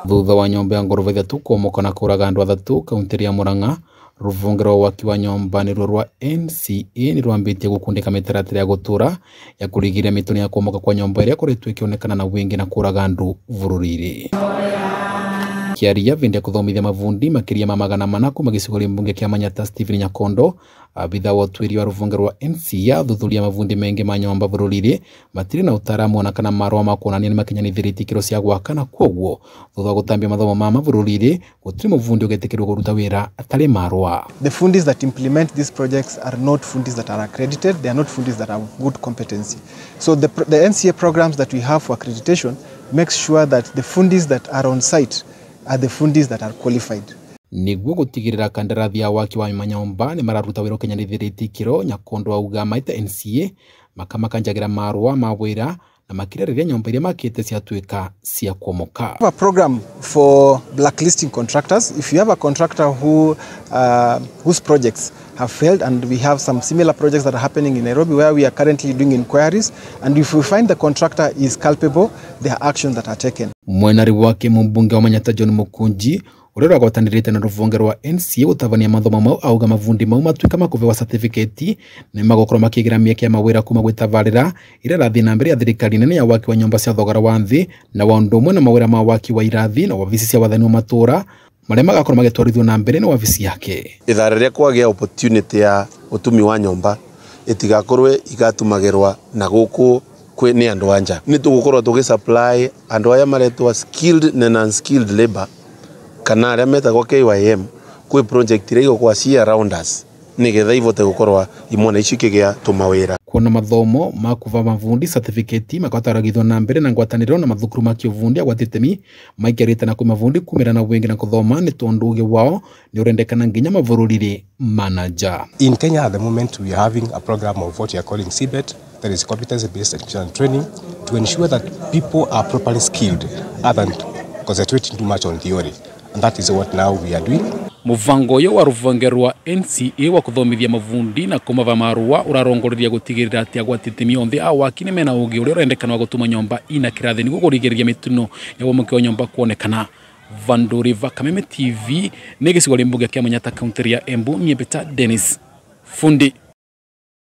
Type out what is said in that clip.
Thutha wa nyomba ya ngoroba 3 kuomoka na kuraga andu 3 kaunti ya Murang'a, ruvunge rwa waki wa nyomba ni rwa NCA ni rwambitie gukundika mitaratara ya gutura ya kurigiria mituni ya kuomoka kwa nyomba iria koretwo ikionekana na wingi na kuraga andu bururiri. Kiaria vindi ya kuthomithia mavundi makiria ma 400 kuma gicigo mbunge kia Manyatta Stephen Nyakondo, abitha wa utwiri wa ruvunge rwa NCA athuthuria mavundi mengi ma nyomba bururiri matiri na utaramu ona kana marua ma kuonania ni makinyanithirie ikiro cia gwaka, na koguo thutha wa gutambia mathomo ma mabururiri gutiri muvundi ugetikirwo kuruta wira atari marua. The fundis that implement these projects are not fundis that are accredited, they are not fundis that have good competency. So the NCA programs that we have for accreditation makes sure that the fundis that are on site are the fundis that are qualified. Niguo gutigirira kandarathi ya waki wa manyomba ni mararuta wira ukinyanithirie ikiro, Nyakondo auga maita NCA makamakanjagira marua ma wira na makira riria nyomba iria makite ciatuika cia kuomoka. We have a program for blacklisting contractors. If you have a contractor who whose projects have failed, and we have some similar projects that are happening in Nairobi where we are currently doing inquiries, and if we find the contractor is culpable, there are actions that are taken. Mwenari wake mumbunge wa Manyatta John Mukunji uria rwagwatanirite na ruvunge rwa NCA gutabania mathomo mau auga mavundi mau matuika makuvewa certificate ni magukorwo makigira mieke ya mawira kuma gwitavarira iria irathie na mbere ya thirikari nene ya waki wa nyomba cia thogora wa nthi na wa undu umwe na mawira ma waki wa irathi na wabici cia wathani wa matura maria magakorwo magitwarithio na mbere ni wabici yake. Ithara riria kwagia opportunity ya utumi wa nyomba itigakorwe igatumagirwa na guku kwi ni andu anja ni tugukorwo tugi supply andu aya maretwa skilled na non-skilled labor kana aria metagwo KYM kwi project iria igũkorwo ci around us nigetha ivote gukorwa imona ici ikigia tumawira. Kuona mathomo ma kuva mavundi certificate makwataragithwo na mbere na ngwataniro na mathukuru ma kiuvundi agwatitemi maikarite na kwi mavundi kumira na wingi na kuthoma ni tondu ugi wao ni urendekana nginya mavururiri manager. In Kenya at the moment we are having a program of what we are calling CBET, that is competence based education and training, to ensure that people are properly skilled other than concentrating too much on theory. And that is what now we are doing. Muvango uyu wa ruvunge rwa NCA wa kuthomithia mavundi na kumava marua urarongoreria gutigirira ati agwatitemi onthe a waki ni mena ugi uria urendekana wa gutuma nyomba ina kirathi niguo kurigireria mituno ya womoki wa nyomba kuonekana. Vanduri va Kameme TV ni gicigo mbunge kia Manyatta kaunti ya Embu, Nyebeta Dennis Fundi.